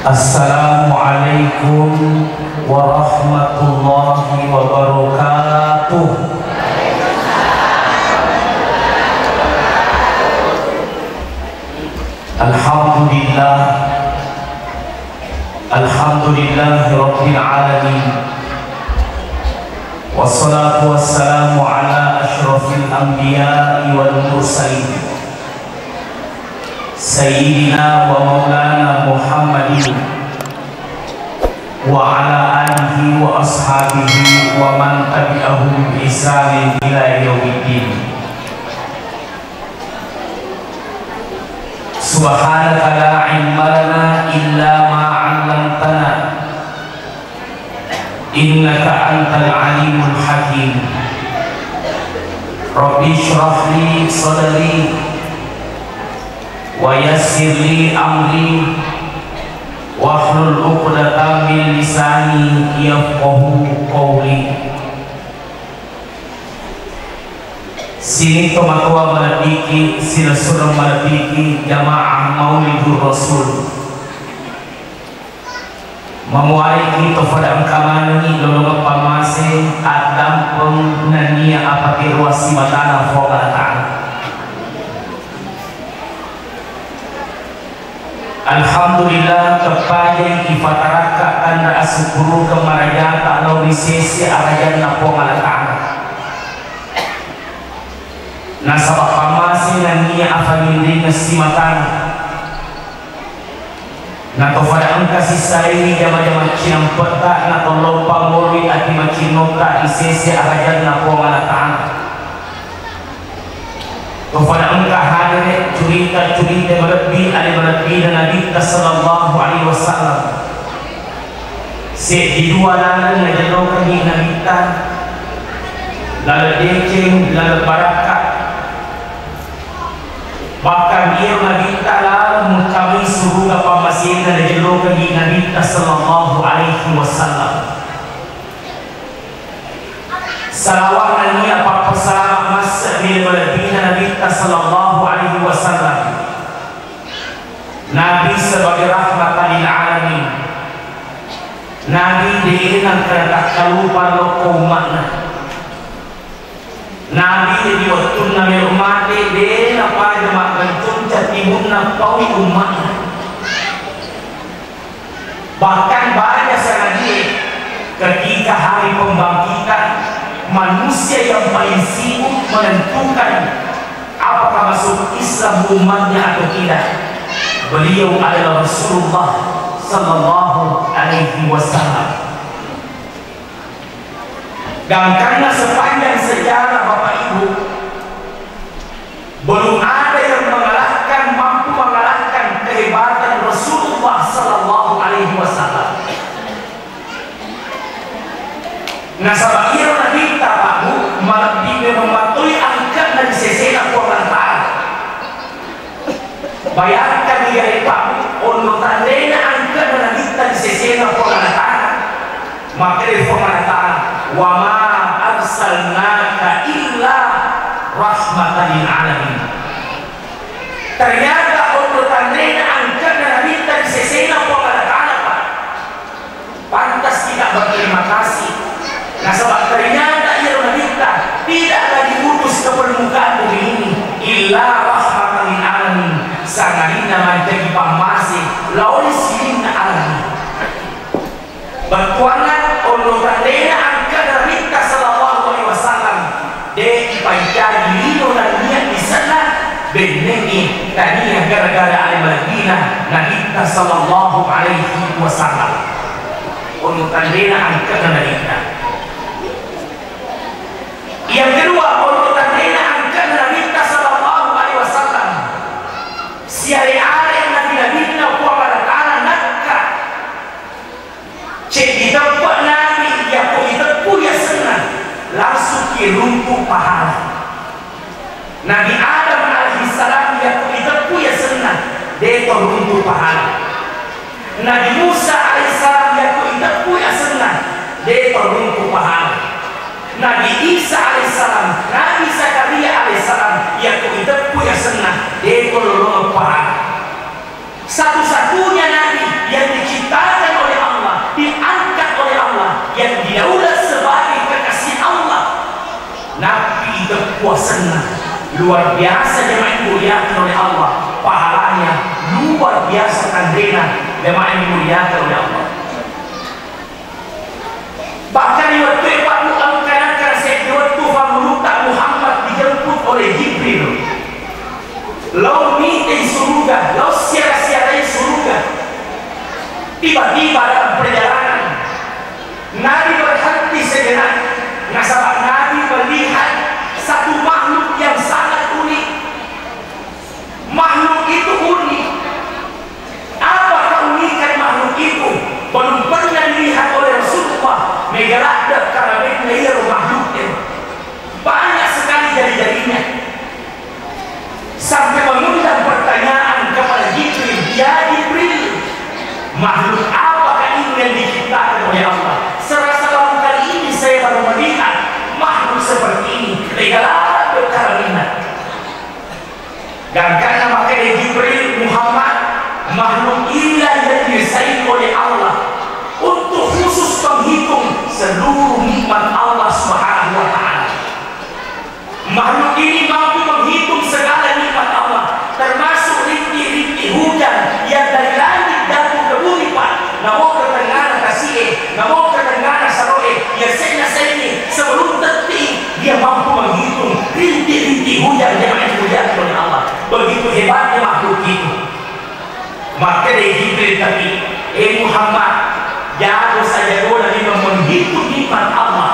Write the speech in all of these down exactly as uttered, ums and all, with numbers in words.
Assalamualaikum warahmatullahi wabarakatuh. Alhamdulillah. Alhamdulillahi rabbil alamin. Wassalatu wassalamu ala asyrafil anbiya'i wal mursalin. Sayyidina wa maulana Muhammadin wa ala alihi wa ashabihi wa man tabi'ahum bi ihsanin ila yaumiddin. Subhanaka la ilma lana illa ma 'allamtana, innaka antal alimul hakim. Rabbi shrah li sadri wa yassir li amri wahlul 'uqdatam min lisani yafqahu qawli. Sining tomatoa malebbiki, silessureng malebbiki, jamaah Maulidur Rasul. Mamuariki to fada engka manengi lolongeng pammase, addampeng nennia apateruang simatana Puang Allah Ta'ala. Alhamdulillah, teppajai ipatarakka tanra asukkurukeng marajata lao ri sese arajanna Puang Allah Ta'ala. Nasaba pammase nennia afanginrengeng simatana. Natofada engka sisalaini jama-jama cinampetta, natolloppa moroi ati macinnotta ri sese arajanna Puang Allah Ta'ala. Tofada engka hadere curita-curita malebbi ale malebbina Nabitta sallallahu alaihi wasallam. Seddi dua laleng najellokengngi Nabitta, laleng deceng, laleng barakka. Bahkan iyaro Nabitta laleng muttamai suruga pammasena najellokengngi Nabitta sallallahu alaihi wasallam. Salawat nennia pappasalama masse ri malebbina Nabitta sallallahu alaihi wasallam. Nabi sebagai rahmatan lil alamin. Nabi de'na engka natakkalupa lokko umma'na. Nabi ri wettunna melo mate de'na pada magganconca timunna paui umma'na. Bahkan baja sangadie ketika hari pembangkitan, manusia yang paling sibuk menentukan apakah masuk Islam umatnya atau tidak, beliau adalah Rasulullah sallallahu alaihi wasallam. Gangkanna sepanjang sejarah, Bapak Ibu, belum ada yang mengalahkan, mampu mengalahkan kehebatan Rasulullah sallallahu alaihi wasallam. Nasaba iyaro Nabitta, Pak Bu, malebbi memeng mattoi angke'na ri sesena Puang Allah Ta'ala. Bayangkan iya, Pak Bu, onro tanrena angke'na Nabitta ri sesena Puang Allah Ta'ala. Makkeda Puang Allah Ta'ala, "Wa ma arsalnaka illa rahmatan lil alamin." Ternyata onro tanrena angke'na Nabitta ri sesena Puang Allah Ta'ala, Pak. Pantas kita berterima kasih. Nasaba ternyata iyaro Nabitta tidaklah diutus ke permukaan bumi ini illa rahmatan lil alamin, sangadinna mancaji pammase lao ri sininna alam. Bettuanna onro tanrena angke'na Nabitta sallallahu alaihi wasallam, de' ipaicaji lino nennia lise'na, bennengngi tania gara-gara ale malebbina Nabitta sallallahu alaihi wasallam. Onro tanrena angke'na Nabitta. Yang kedua, onro tanrena angke'na Nabitta sallallahu alaihi wasallam, siare-are nabi-nabinna Puang Allah Ta'ala nakka. Ceddi teppe' nabi yakko iteppu yasenna, langsung ki runtu pahala. Nabi Adam alaihissalam yakko iteppu yasenna, de'to runtu pahala. Nabi Musa alaihissalam yakko iteppu yasenna, de'to runtu pahala. Nabi Isa alaihissalam, Nabi Zakaria alaihissalam yakko iteppu yasenna, de'to lolongeng pahala. Satu-satunya nabi yang diciptakan Puasanna luar biasa, jamaah yang dimuliakan oleh Allah. Pahalanya luar biasa, tandena, jamaah yang dimuliakan oleh Allah. Bahkan di wettu e, Pak, engka-, engka seddi wettu Pangulutta Muhammad dijemput oleh Jibril. Lao mita i suruga, lao siara-siarai suruga. Tiba-tiba dalam perjalanan, Nabi berhenti sejenak, nasaba Nabi melihat satu makhluk yang sangat unik. Makhluk itu unik. Apa keunikan makhluk itu? Belum pernah dilihat oleh Rasulullah. Mega ladde karabenna iyaro makhluk e. Banyak sekali jari-jarinya. Sampai mengundang pertanyaan kepada Jibril, "Ya Jibril, makhluk apakah ini yang diciptakan oleh Allah? Serasa baru kali ini saya baru melihat makhluk seperti ini." Mega ladde karabenna. Gangkanna makkeda Jibril, "Muhammad, makhluk inilah yang didesain oleh Allah untuk khusus penghitung seluruh nikmat Allah Subhanahu wa Ta'ala." Makhluk ini mampu menghitung segala nikmat Allah, termasuk rintik-rintik hujan yang dari langit jatuh ke bumi, Pak. Namo ke tengngana tasi'e, namo ke tengngana saro'e, yasenna senni, sebelum tetti, dia mampu menghitung rintik-rintik hujan yang dihujan oleh Allah. Begitu hebatnya makhluk itu. Makkeda Jibril tadi, "Eh Muhammad, jago sajagona memang menghitung nikmat Allah,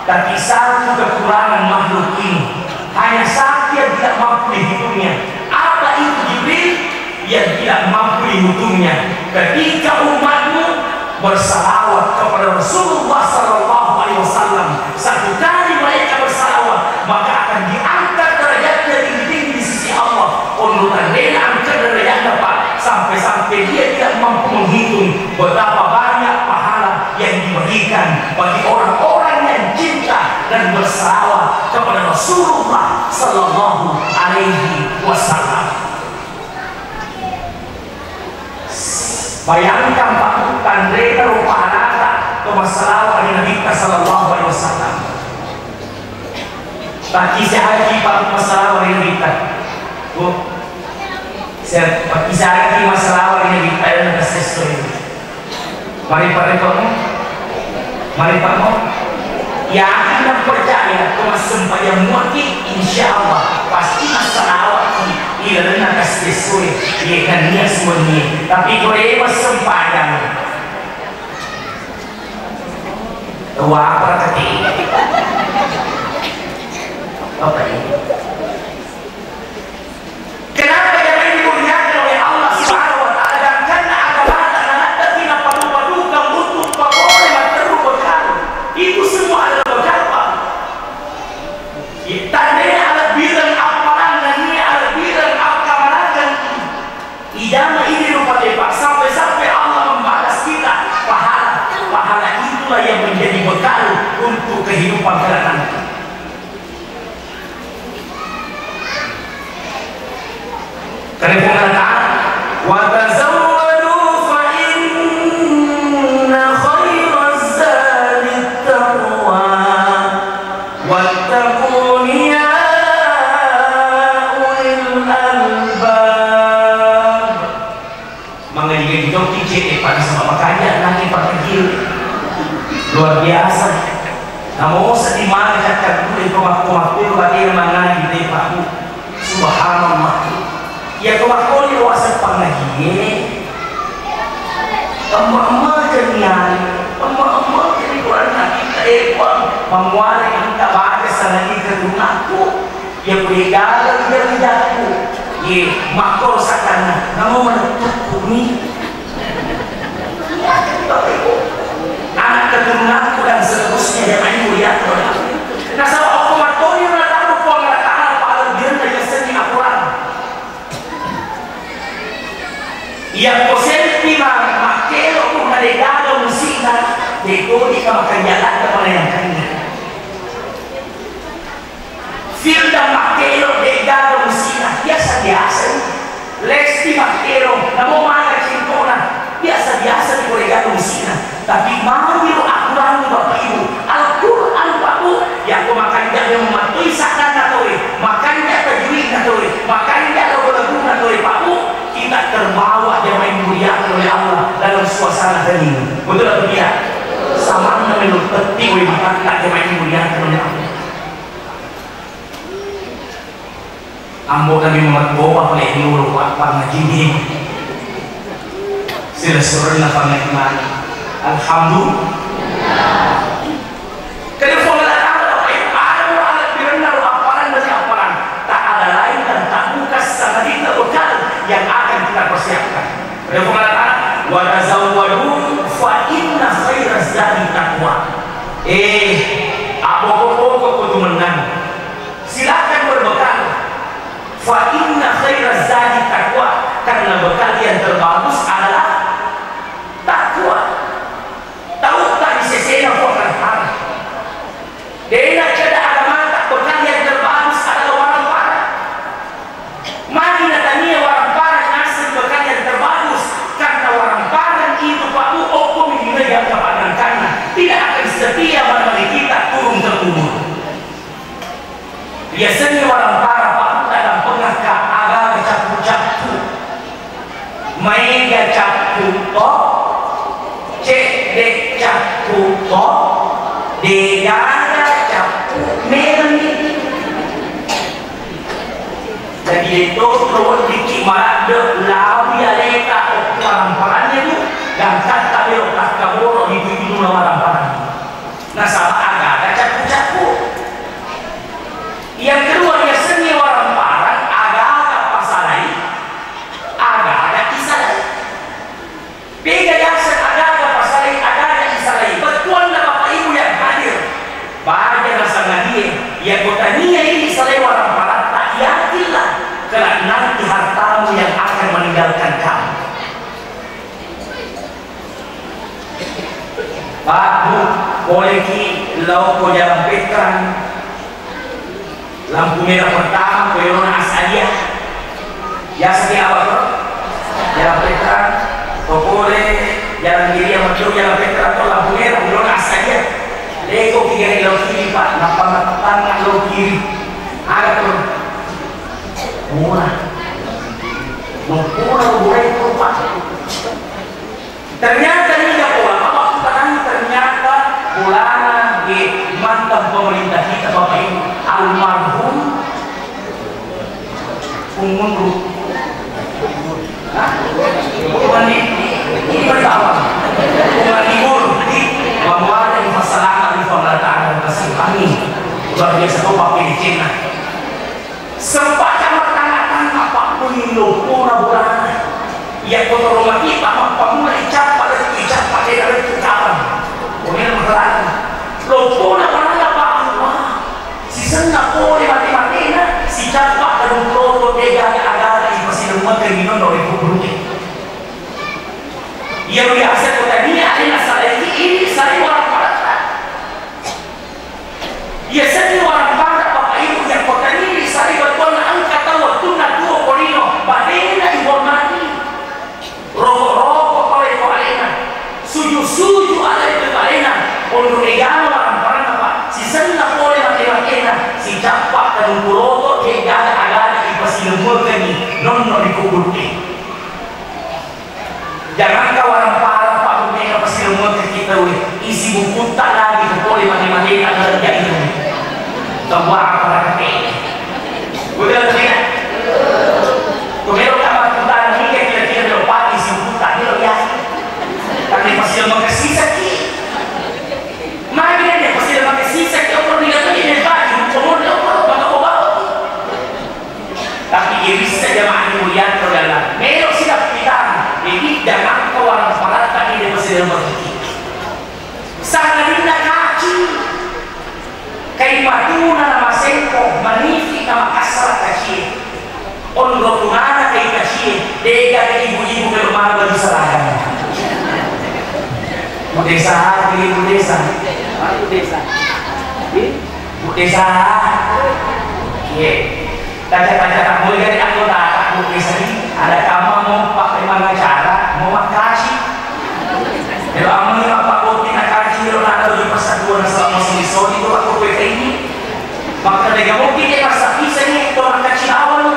tapi satu kekurangan makhluk ini, hanya satu yang tidak mampu dihitungnya." "Apa itu, Jibril?" "Yang tidak mampu dihitungnya, ketika umatmu bersalawat kepada Rasulullah sallallahu alaihi wasallam, satu kali mereka bersalawat, maka akan diangkat derajatnya tinggi-tinggi di sisi Allah." Onro tandena angkat derajatnya, Pak, sampai-sampai dia tidak mampu menghitung betapa banyak pahala yang diberikan bagi orang-orang yang cinta dan bersalawat kepada Rasulullah sallallahu alaihi wasallam. Bayangkan, Pak, tanrena rupa anata to massalawa ri Nabitta sallallahu alaihi wasallam. Pakkisahaki, Pak, massalawa ri Nabitta. Bu, se-, pakkisahaki massalawa ri Nabitta, yang ada sesuai. Mari, Pak, Pak, Mari, Pak, mo. Yakin dan percaya, ko massempajang muaki, insya Allah pasti massalawaki ilalenna kassi essoe, ye nennia suwennie. Tapi ko de massempajang, wah, apa kati? Apa ini? Kenapa jamaah ini dimuliakan oleh Allah Subhanahu wa Ta'ala? Gangkanna agamata nanaddaki napatu-patukan untuk papole matteru bekal. Itu semua adalah bekal, Pak. Tandai alebbireng appalang nennia alebbireng appamalakeng. Ijama ini rupa, Pak, sampai-sampai Allah membalas kita pahala. Pahala itulah yang menjadi bekal untuk kehidupan kelak nanti. Kare Puang Allah Ta'ala, "Wa tazawwadu fa inna khairaz zadi taqwa, wattaquni ya ulil albab." Mangaji-ngaji jokki cedde pada sama makanya nanti pakai. Luar biasa. Namo seddi mani katta guru ko makko makko batena mangaji de Pak. Subhanallah. Ya ko makko ni wasa pangaji. Emma-emma jenian, emma-emma jadi Quran kita, eh, Puang, mamuare engka baca sanadi ke tunakku. Iya pura gaga ida-idaku, ye makkoro sakkanna, namo manettukku mi. Anak keturunanku dan seterusnya, jamaah yang mulia. Nasaba okko mattoni nataro Puang Allah Ta'ala pahalebbirenna yasengnge akorang. Iyakko sempi ma-, makkelo ku nadegaga musina, dekko dika makanja ladde manayangkanna. Firda makkelo degaga musina, biasa-biasa. Lesti makkelo, namo maga cintona, biasa-biasa ni ko degaga musina. Tapi magi ro akurangi Bapak Ibu, Al-Quran Pak Bu, yakko makanja memang mattoi sakkanna tauwe, Makanya kalau lagunya tuh, Pak Bu, kita terbawa jamaah yang dimuliakan oleh Allah dalam suasana hening. Betul atau tidak? Samanna melo petti we matatta jamaah yang dimuliakan oleh Allah. Ambo kami membuat boba oleh dulu, Pak, Pak Najib ini. Sila surna Pak Najib. Alhamdulillah. Karena Puang Allah Ta'ala, Bapak Ibu, ada Allah biranna, appalan dari appalan. Tak ada lain dan tak bukan selain bekal yang akan kita persiapkan. Karena Puang Allah Ta'ala, "Wa tazawwadu fa inna khairaz zadi taqwa." Eh, apa pokok-pokok kutu menang. Silakan berbekal. Fa inna khairaz zadi taqwa, karena bekal yang terbagus adalah takwa. Tauta di sesena Puang Allah Ta'ala. Dena ceda agamata bekal yang terbagus adalah waramparan. Magi natania waramparan naseng bekal yang terbagus, karena waramparan itu Pak Bu okko minimai yang kepadangkanna, tidak akan setia menemani kita turun ke kubur. Riasengngi warampara, Pak, dalam pengakka agaga cappu-cappu. Maega cappu to, cedde cappu to, degaga cappu memenni. Jadi, itu weddikki maladde lawi aleta okko waramparanna tu, gangkatta melo takkaboro di tujunna waramparanna. Nasaba agaga cappu-cappu. Yang kedua, riasengngi waramparan agaga pasalai, agaga isalai. Pega yaseng agaga pasalai, agaga isalai? Bettuanna Bapak Ibu yang hadir, baja nasangadie, iya kotania ini isalai waramparatta, yakinlah, kelak nanti hartamu yang akan meninggalkan kamu. Pak, Bu, poleki lao ko Jalan Petrang. Lampu merah pertama ko yolona As'adiyah. Biasa ki apa to? Jalan Petrang, to pole Jalan Kiri, yang betul Jalan Petrang to lampu merah, yolona As'adiyah. Leko ki gare lao kiri, Pak, nappa mattanna lao kiri. Ada to. Murah. Mempura burai to, Pak. Ternyata niga bola, mappakkutangani, ternyata bolana, eh, mantan pemerintah kita, Bapak Ibu, almarhum Pungunru. Hah? Bukan di, di, di Bali Bawang. Bukan di Bulu, di Bawang, di Pasalama, di Pemerataan, di Pasir Angin. Luar biasa, Bapak, di Cina. Sempatna matangnga-tangnga, Pak, muni loppona bolana. Iya ko toro mati, Pak, mappammula icappa lettu, icappa dena lettu kapang. Komena mahalana. Loppona bolana, Pak, Allah. Sisenna pole mate-matena, sicappa kadung lopo, dega aga-aga ipasilemmekengngi nonno ri kuburu'e. Iya biasa ko tania alena salai ini, salai waramparatta. Iya seddi waramparatta, Bapak Ibu, iya ko tania salai bettuanna engka tau wettunna tuo ko lino, batena ihormati. Roko-roko pale ko alena, suju-suju alai ko alena, onro egana waramparanna, Pak, sisenna pole mate-matena, sicappa kadung lopo, degaga aga-aga ipasilemmekengngi nonno ri kuburu'e. Jangankan warampara, Pak, mega pasilemmekengngi tauwe, isi bukutta lagi ko pole mate-matena, nalejja itu. Tau apa kate? Udah tidak? Ko melo ka makkutana, niga kira-kira melo pake isi bukutta, melo ya. Tapi pasilemmekengngi sisaki. Magi de' pasilemmekengngi sisaki, okko niga tadi de' baju, komon de' okko, maka ko bawa. Tapi irissa jamaah dimuliakan oleh Allah. Melo sidappitang, jadi jangan ko waramparatta ni de' masih dalam rezeki. Sangadinna kaci, kai matuna na masengko, manifi na makassara kacie. Onro punana kai kacie, de'gaga ibu-ibu melo mabali seragam. Bu Desa, Bu Desa. Bu Desa. Bu Desa. Iya. Taja-taja tak boleh jadi anggota, tak boleh sering. Ada kamar mau pakai mangacara, mau makaci. Kalau aman apa boti nakaci, kalau nak ada di pasar dua nasa masih sori itu aku kue ini. Maka dia mau kita masak bisa nih, kalau makaci awal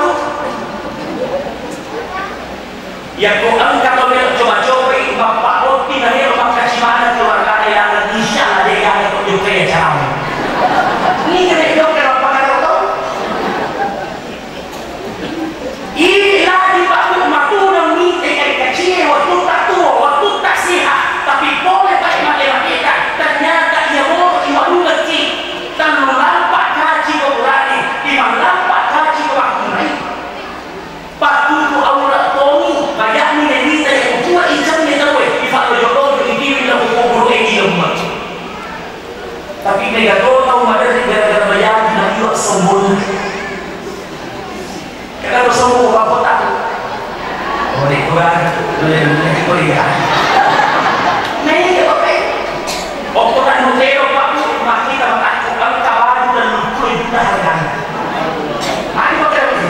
Yakko engka to melo coba-cobai, mappabotti na melo makkaci maneng keluargana, ya, insya Allah de' gaga to jokkai acaramu. Niga de' jokka nappakaro to? Ini lagi babu matuna mite kai kacie wattutta tuo, wattutta siha, tapi pole pai mate-mateta, ternyata iya moro iwadungekki. Tellu lampa kaci ko burane, lima lampa kaci ko makkunrai. Pattutu aura tongi, mayakni nerita yang kukua icamnya tawe, ifallojo-lojo idiwi la kuburu e ilmu. Tapi mega to tau maderri gara-gara bayaji na iwa sombong. Kenapa sombong, Bapak? Tahu. Oh, di Quran, di Quran. Nah, iya, Bapak. Okko tanu tero, Pak, Bu, makkita matakku engka baju telluppulo juta harganya. Mari pakai baju.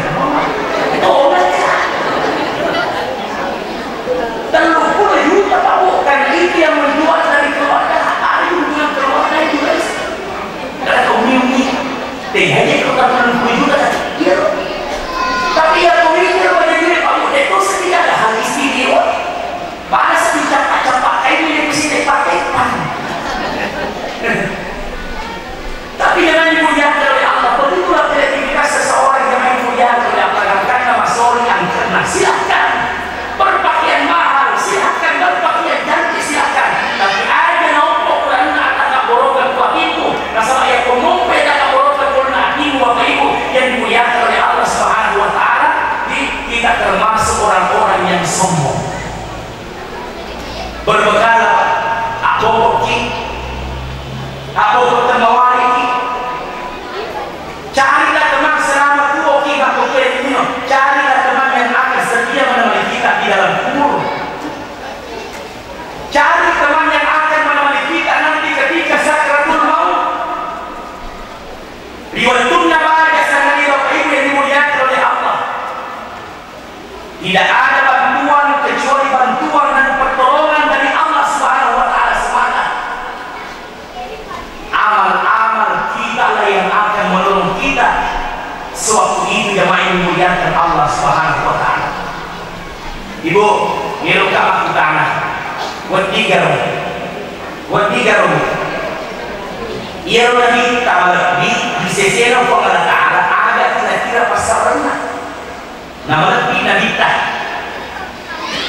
Itu orang. Telluppulo juta, Pak, Bu, karena itu yang menjual dari keluarga, ada keuntungan keluarga itu, guys. Karena kau umi-umi, tega aja kau telluppulo juta, kan? Iya. Tapi ya kau mikir pada diri, Pak, Bu, itu setidak ada hal istimewa. Pada sedih capak-capak kain ini mesti dipakai, Pak. Tapi jangan dimuliakan oleh Allah. Begitulah kreativitas seseorang yang dimuliakan oleh Allah. Karena masori angkerna, silahkan. Berpakaian mahal, silahkan. Berpakaian cantik, silahkan. Tapi aja naopo kuranna atakaborokan ku atimu. Nasaba yakko mompe takaborokan kuranna atimu, Bapak Ibu yang dimuliakan oleh Allah Subhanahu wa Ta'ala, di-, kita termasuk orang-orang yang sombong. Berbekal apa? Abbokokki. Abbokok temmawariki. Carilah teman selama tuoki, makkokkoe lino. Carilah teman yang akan setia menemani kita di dalam kubur. Cari teman yang akan menemani kita nanti ketika sakratul maut. Ri wettunna baja, sangadinna Bapak Ibu yang dimuliakan oleh Allah. Tidak ada bantuan kecuali bantuan dan pertolongan dari Allah Subhanahu wa Ta'ala semata. Amal-amal kitalah yang akan menolong kita sewaktu itu, jamaah yang dimuliakan Allah Subhanahu wa Ta'ala. Ibu, ngeloka makkutana, weddigaro, weddigaro, iyaro nabitta malebbi di sesena Puang Allah Ta'ala, aga kira-kira passarenna? Namalebbi nabitta.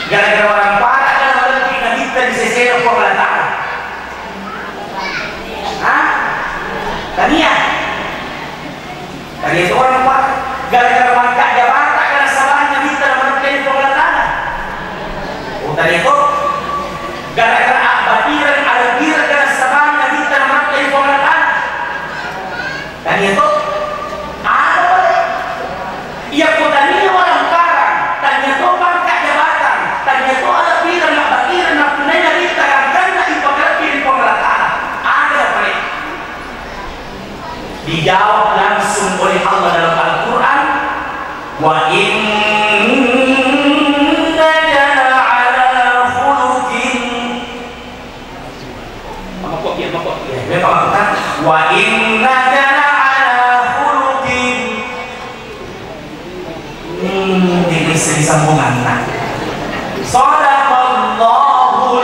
Gara-gara warampara kan namalebbi nabitta di sesena Puang Allah Ta'ala. Hah? Tania? Tania itu warampara. Gara-gara mangkat jabata kan sabang nabitta namalebbi Puang Allah Ta'ala. Oh, tania itu. Gara-gara abbatireng, alebireng kan sabang nabitta namalebbi Puang Allah Ta'ala. Tania to? Ada pale. Iya ko tania waramparang, tania to pangkat jabatan, tania to alebireng, abbatireng, nappunnai nabitta gangkanna ipakalebbi ri Puang Allah Ta'ala. Ada pale. Dijawab langsung oleh Allah dalam Al-Quran, "Wa innaka la'ala khuluqin." Mako iya, mako iya. Iya, Pak, Pak. "Wa innaka la'ala khuluqin." Hmm, ini bisa disambungan, nah. Sadaqallahul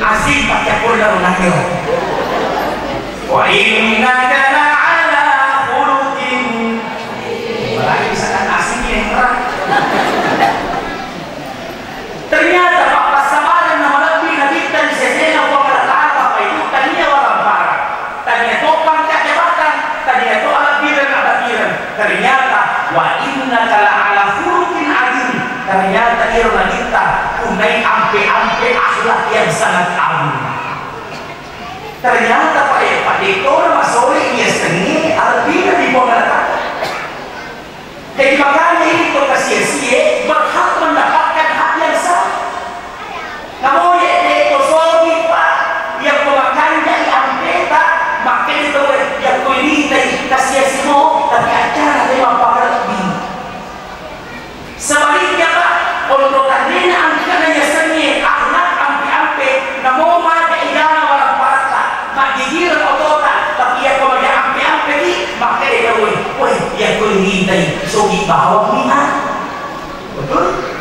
azim, pakai pun dalam nakir. "Wa innaka la'ala khuluqin." Berarti misalkan asing yang terang. Ternyata, Pak, passabarenna malebbi nabitta ri sesena Puang Allah Ta'ala, Bapak Ibu, tania waramparang, tania to pangkat jabatan, tania to alebireng abbatireng. Ternyata, "Wa innaka la'ala khuluqin azim." Ternyata iro nabitta punnai ampe-ampe akhlak yang sangat agung. Ternyata, Pak, eh, Pak, de' to na masole iya sengnge alebbina ri Puang Allah Ta'ala. Jadi makanya ini to kasia-siae berhak mendapatkan hak yang sama. Namo ye de' to sogi, Pak, yakko makanjai ampeta, makkeda tauwe, yakko iritai kasia-sia mo, tapi acara de' mappakalebbi. Sebaliknya, Pak, onro tannena angkana yasengnge akhlak ampe-ampe, namo mate igana waramparatta, majjijireng otota, tapi yakko maja ampe-ampeki, makkeda tauwe, "Weh, yakko iritai, sogi bawang mi, ah." Betul?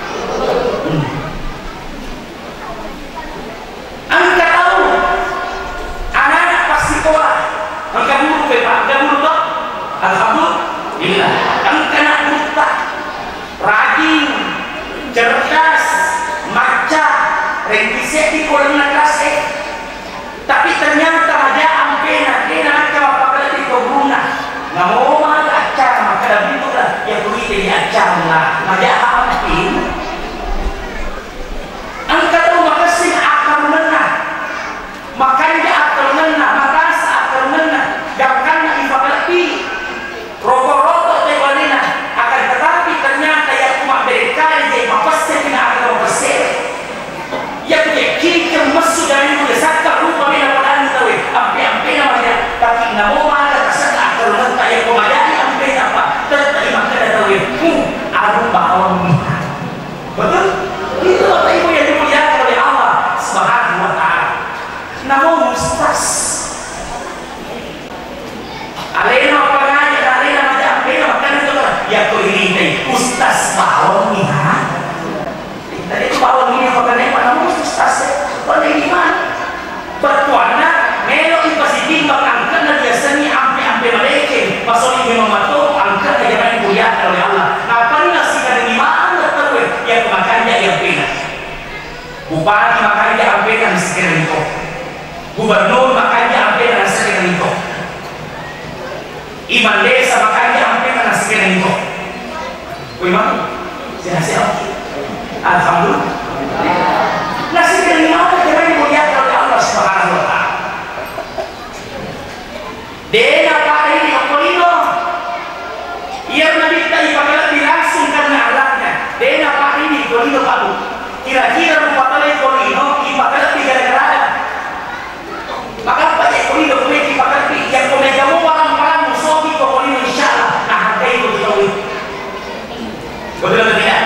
Bupati makanja ampe'na nasekkedangngi to. Gubernur makanja ampe'na nasekkedangngi to. Imam desa makanja ampe'na nasekkedangngi to. Woi, Mang, sehat-sehat. Alhamdulillah. Nasekkedangngi matu, jamaah yang dimuliakan oleh Allah Subhanahu wa Ta'ala. De' naparini okko lino. Iyaro nabitta ipakalebbi langsung karena akhlaknya. De' naparini okko lino, Pak, Bu. Kira-kira rupa tau okko lino ipakalebbi gara-gara ada. Maka apa je okko lino, kuwe ipakalebbi. Yang kau mega mau barang-barang musogi okko lino, insya Allah. Nah, hargai itu tau. Betul atau tidak?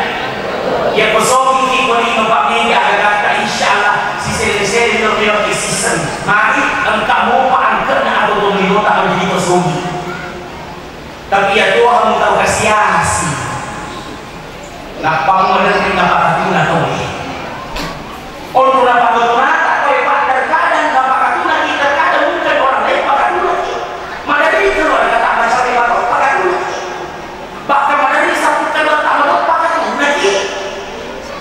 Iya, ko sogi ki ko lino, Pak, mega agagatta, insya Allah, sisere-sere lo rio ki siseng. Magi engka mopa angke'na atau to lino ta menjadi ko sogi. Tapi iya to kamu tau kasi-asi. Nappa maderri napakatuna tau. Onro napakatunata koe, Pak, terkadang napakatunaki, terkadang mungkin orang lain pakatunaki. Maderri keluarga tak mencari batok pakatunaki. Bahkan maderri sappu kedua tak melupa pakatunaki.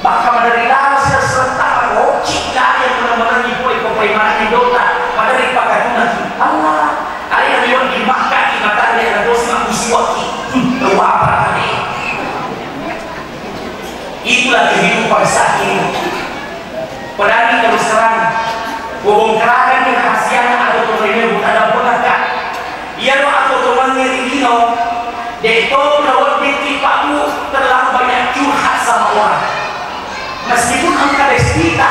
Bahkan maderri lama sudah serentak, kocik lari yang benar-benar nipoi ko paimanannya dota, maderri pakatunaki. Allah, ada yang memang di Makkah di mata dia ada dosa, aku siwaki. Hmm, tahu apa tadi? Itulah kehidupan saat ini. Pedangi terus terang, kubongkarakan rahasiana atau tutorialnya bukan ada pun. Iyaro atuo-tuorengnge ri lino, de' to naweddikki, Pak, Bu, terlalu banyak curhat sama orang. Meskipun engka bestita,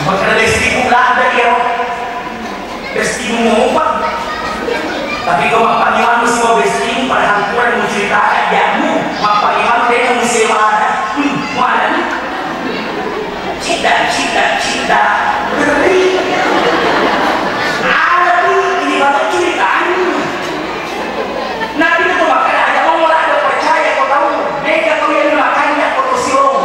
makkeda bestiku ladde' iyaro, bestimu mopa. Tapi ko mappammula sibawa bestimu, padahal pura mucerita aja mu, mappammula de' musewa ada. Hmm, mualani. Cedda, cedda, cedda. Ngeri. Ada tu, ini baru ceritanya. Nabi itu makkeda aja, mau lah ada percaya, kau tahu. Mega kau yang makannya, kau tahu sih, Om.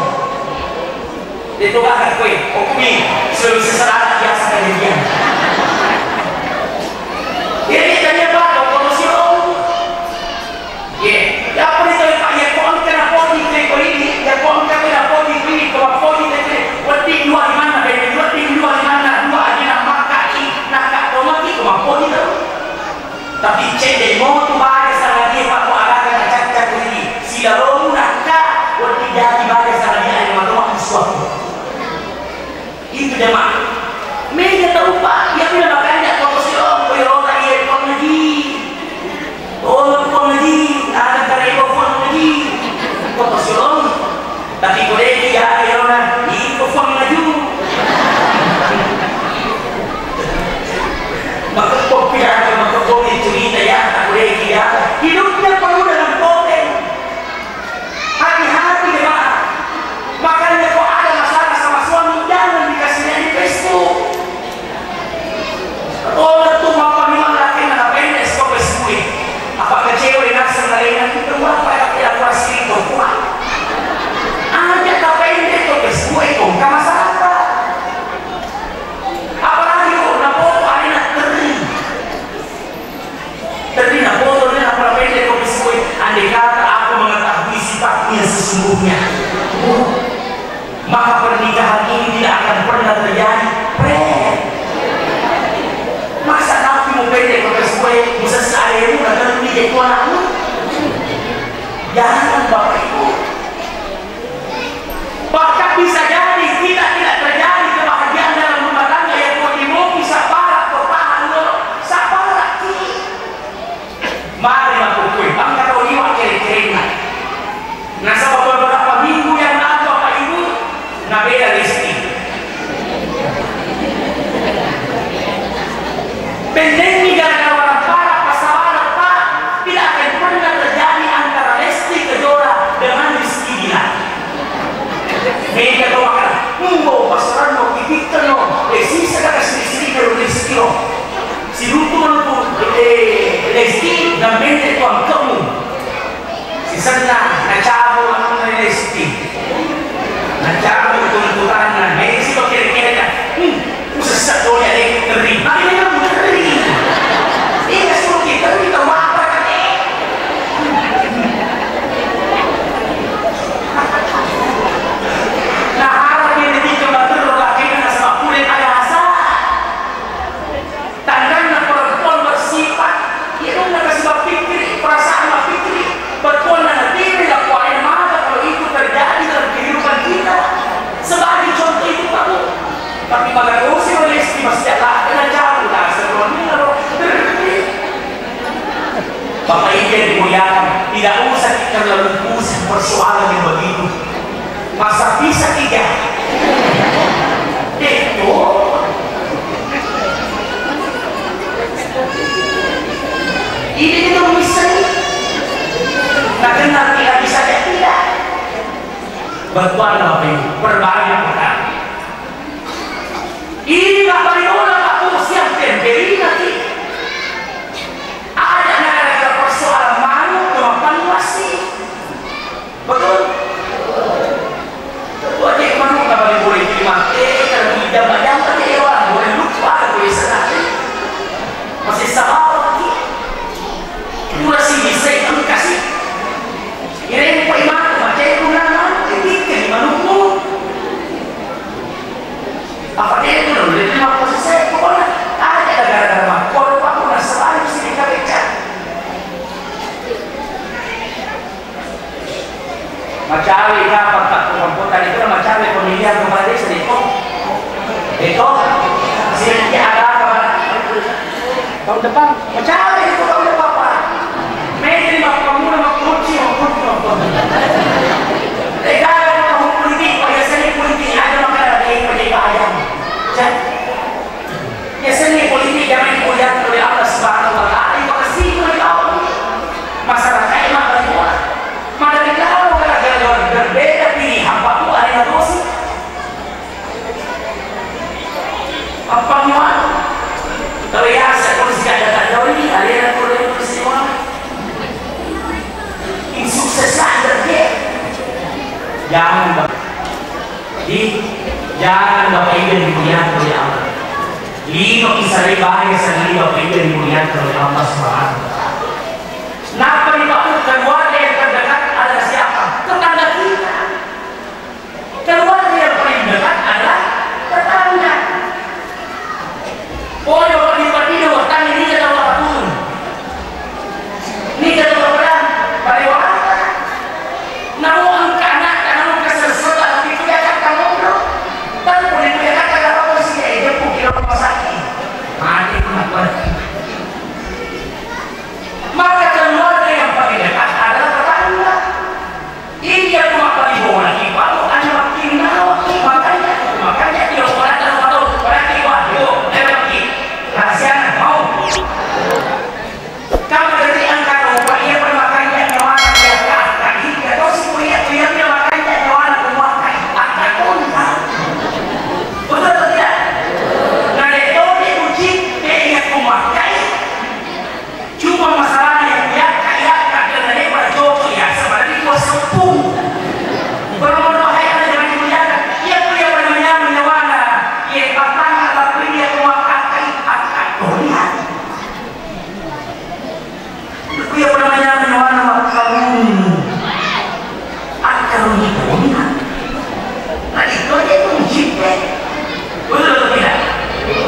Itu kan kue, kopi, selalu seserana biasa kejadian. Jadi, tanya Pak, kau tahu sih, Om. Ye, yappa ri tau, Pak, yakko engka napoji tau ko ini, yakko engka napoji ko ini, ko mappoji tau ko ini, wedding dua limanna, bene, wedding dua limanna, dua aja na makkaki, nakka tomaki, ko mappoji tau. Tapi cedde' mo tu baja sangadie, Pak, ko agaga nacacca ko ini, silalomu nakka, wedding jadi baja sangadie, ayo matoma musuhku. Itu jamaah. Mega tau, Pak, iya pura makanja' foto si Om, ko iyaro na iya Puang Haji. Oh, Puang Haji, ada kareba Puang Haji. Foto si Om. Tapi ko de' ki ya, iyarona, iko Puang Haji. Makeppo pi ada, makeppo pi cerita ya, ko de' ki ya. Hidupnya penuh dengan konten. Hati-hati, jemaah. Makanya, kalau ada masalah sama suami, jangan dikasih lihat di Facebook. Oh, itu bapak memang laki nak pendek, stop Facebook. Apa kecewa dengan sengaja itu, apa yang tidak pasti itu, Pak? Aja tak pendek, stop Facebook itu, nggak masalah, Pak. Apalagi, oh, nak foto, ada nak teri. Tapi nafoto ni, napura pendek ko Facebook, andai kata aku mengetahui sifatnya sesungguhnya, maka pernikahan ini tidak akan pernah terjadi. Prank. Masa napi mu pendek ko Facebook, mu sessa alemu, na telu ni je tu anakmu. Jangan, Bapak Ibu. Bahkan bisa jadi kita tidak terjadi kebahagiaan dalam rumah tangga yang kau emosi, sabar, kau tahan dulu, sabar lagi. Mari aku kue, bangka kau liwat kere-kerena. Nasaba beberapa minggu yang lalu, Bapak Ibu, nabela Lesti. Bennengngi gara-gara warappara, passabareng, Pak, tidak akan pernah terjadi antara Lesti Kejora dengan Rizky Bilar. Mega to makkeda, mbo, passarenno, ipikkenno, eh, sisa kata siri-siri dari Rizky lo. Sirutu manu tu, eh, Lesti, dan benne tu angkemu. Sisenna nacabu anunna Lesti. Nacabu tuntutanna. Mesi to kere-kere, hmm, usessa to ya, eh, teri. Magi memang teri. Bettuanna Bapak Ibu, perbanyak utang. Ini Bapak Ibu, Bapak Ibu, siap tempelina ki. Ada negara persoalan manu, cuma panuasi. Betul? Wajib manu, Bapak Ibu, boleh terima. Eh, kalau tidak, jangan pakai orang, boleh lupa, boleh senang. Masih sabar lagi. Kurasi bisa engkasi. Irempo imatu, macai punna manu, tikkani manukmu. Apa dia itu dulu, dia terima posisi saya, pokoknya ada gara-gara mah. Kalau aku nasabari sini kabeca. Macawe kapang takko kampota itu, macawe pemilihan kepala desa itu. Itu, sini ada apa? Tahun depan, macam itu tahun depan, Pak. Menteri mappammula mappucci, mappucci, mappucci. Tegana tahun politik, Pak, ya seni politik, ada makanya lagi, Pak, jadi Pak, ya. Cek. Ya seni politik, jangan dimuliakan oleh Allah Subhanahu wa Ta'ala. Yang pasti itu dari Allah. Masyarakat yang makan bola. Maka kalau gara-gara berbeda pilihan, Pak, Bu, ada yang dosa. Apa muat? Kalau ya, saya kalau tidak ada tak jauh ini, ada yang kurang itu semua. Tim sukses lah, ada dia. Jangan, Pak. Di, jangan, Bapak Ibu yang dimuliakan oleh Allah. Lino isare bahaya sekali, Bapak Ibu yang dimuliakan oleh Allah Subhanahu wa Ta'ala. Kenapa nih, Pak? Keluarga yang terdekat adalah siapa? Tetangga kita. Keluarga yang paling dekat adalah tetangga. Pole orang di Padina, wattangi niga tau apa turun. Niga tau apa pada orang. Namo engka anak, namo engka sesuatu, tapi kuliah kata ngobrol. Tapi kuliah kata apa sih, eh, dia pun kira rumah sakit. Mati pun apa. Maka keluarga yang paling dekat adalah tetangga. Iya, cuma paling bola, Pak, hanya makin nawa, makanya, makanya dia orang tahu, tahu, berarti, wah, yo, dia lagi. Rahasianya, mau. Kamu dari angka rupa, iya, bermakanya nyawa, iya, kak, kak, iya, terus, iya, iya, dia makanya nyawa, kumakai, angka pun, kan? Betul atau tidak? Nah, itu diuji, dia ingat kumakai. Cuma masalahnya, iya, iya, karena dia pada cocok, ya, sebenarnya gua sepung. Kalau mau bahaya, ada jangan dimuliakan. Iya, tuh, iya, pada menyamar nyawana. Iya, patang, tapi dia kuat, angkat, angkat. Oh, iya. Iya, pada menyamar nyawana, maka kamu. Akkaruni pona. Nah, itu aja itu musibah. Betul atau tidak?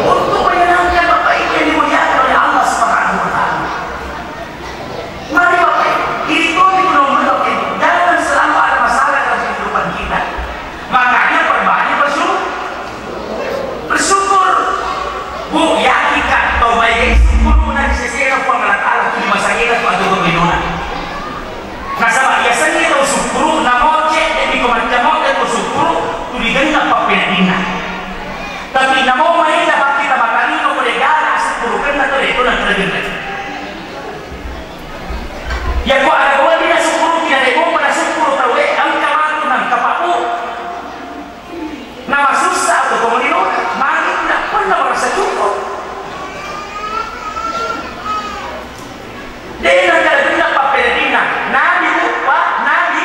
Untuk menyenangkan Bapak Ibu yang dimuliakan oleh Allah Subhanahu wa Ta'ala. Mari Bapak Ibu, itu itu nomor Bapak Ibu. Jangan selalu ada masalah dalam kehidupan kita. Makanya perbanyak bersyukur. Bersyukur. Bu, yakin, Kak, tau baik syukur na di sesena Puang Allah Ta'ala, tu di masa kita tu atau tu minona. Nasaba yasengnge tau sukkuru, namo cedde mi ko macca mo ko sukkuru, tuli genna pappeneddinna. Tapi namo maega pakkita matanino ko degana sukkurukenna to, de to na tuli genna. Yako aga dua dina sukkuru, tidak ada gompa na sukkuru tau, eh, engka matu nang kapabu. Namasussa atau komunino, magi tidak pernah merasa cukup. Dena kada genna pappeneddinna. Nabi, Bu, Pak, Nabi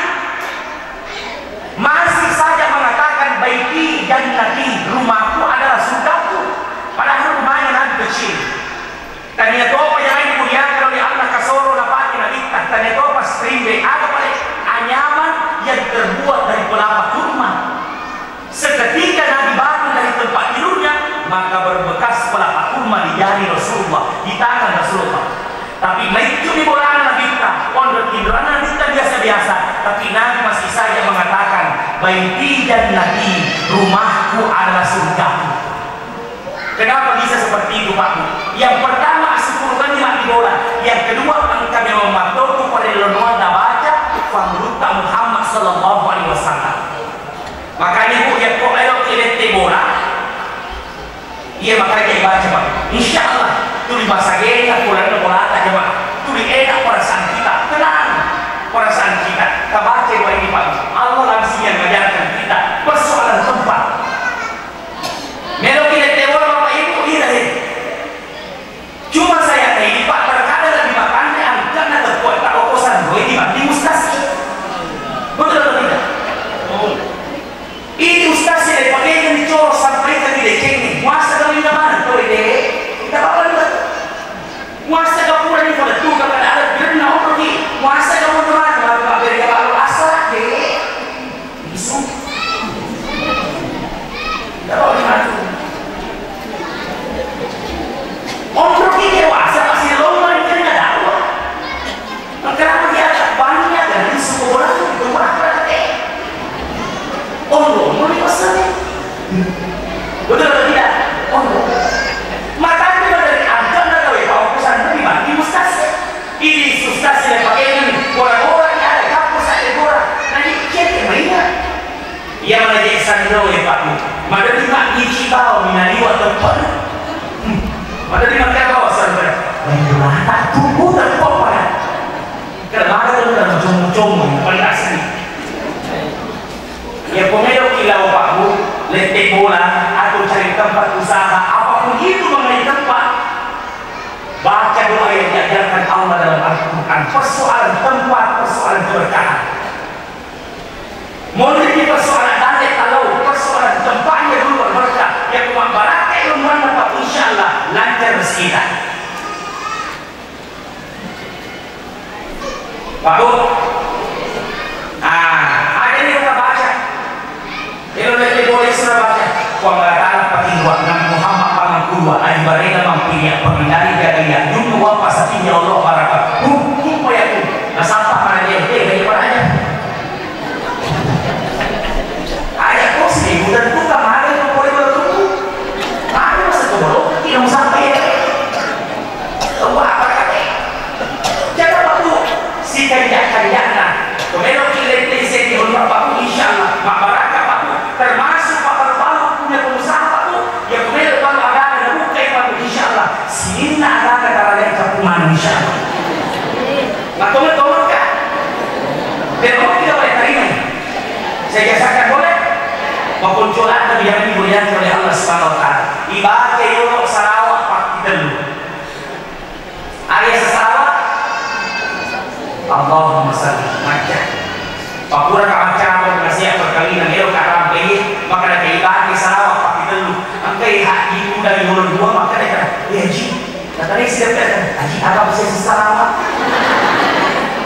masih saja mengatakan, "Baiti jannati, rumahku adalah surgaku." Padahal rumahnya Nabi kecil. Tania topa yang lain dimuliakan oleh Allah, kasoro napake Nabi, tania topa string ada paling anyaman yang terbuat dari pelapa kurma. Seketika Nabi bangun dari tempat tidurnya, maka berbekas pelapa kurma di jari Rasulullah, di tangan Rasulullah. Tapi maicuni bolana Nabitta, pondok tiduranna Nabitta biasa-biasa, tapi Nabi masih saja mengatakan, "Baiti jannati, rumahku adalah surgaku." Kenapa bisa seperti itu, Pak Bu? Yang pertama, syukur nikmat di bola. Yang kedua, engka memang mattoku pada loloan nabaca, Fangulutta Muhammad sallallahu alaihi wasallam. Makanya, Bu, yakko elo ki lette bola, iya makanya dibaca, Pak. Insya Allah, tuli masagena, kulanna bolata, jemaah. Tuli enak perasaan kita, tenang perasaan kita. Kita baca doa ini, Pak. Allah langsung yang mengajarkan Betul atau tidak? Oh, matanya dari angkana gawe Pak Ustaz, lebih mati Ustaz. Ini Ustaz yang pakai ini, gora-gora ini ada kampus ada gora. Nah, ini cek yang mainnya. Iya, mana jadi sandro ya, Pak. Mana di mak biji bau, minaliwa tempat. Hmm. Mana di mak bau, sandro. Main bola, tak tunggu, tak apa, Pak. Kalau mana tuh, kalau cuma-cuma, paling asli. Ya, pemelo kilau, Pak, Bu, lete bola, atau cari tempat usaha, apapun itu mengenai tempat. Baca doa yang diajarkan Allah dalam Al-Quran. Persoalan tempat, persoalan keberkahan. Mengenai persoalan dalil, kalau persoalan tempatnya dulu berberkah, ya, cuma baraka ilmu, Pak, insya Allah lancar rezeki kita. Pak, Bu. Ah, ada yang kita baca. Elo lette bola sura baca. Puang Allah Ta'ala patingguang, Nabi Muhammad pangangkudua, aji barena mampiliang, pengendali jagaiya, dulu wappa sapinya Allah baraka. Hukum payaku. Nasapa mana dia, eh, dia mana aja. Aja kau sih, bukan tukang, mana yang boleh berlaku. Mana masa kau, tidak usah payah. Wah, apa kata? Jangan, Pak, Bu. Sikanja-kanjana. Pemelo kilete sedi honda, Pak, Bu, insya Allah. Mabaraka, Pak, Bu. Termasuk, Pak, baru-baru punya pengusaha, Pak, Bu. Ya, pemelo baru agama, buka, Pak, Bu, insya Allah. Sininna agama, tarada, Pak, Bu, insya Allah. Nah, tolong, tolong, Kak. Biar mau kita boleh terima. Saya jazakan boleh. Maupun curhat, tapi jangan dimuliakan oleh Allah Subhanahu wa Ta'ala. Ibaca yolo salawat, Pak, kita dulu. Aga salawat? Allahumma salli, macca. Pakura ka macca, ko nasihat perkawinan, ero ka rampe, maka na kaibati salawat, pake tellu. Engka i haji muda yolo dua, maka na ka, eh, haji, na tadi siap ka, haji, aga bisa salawat?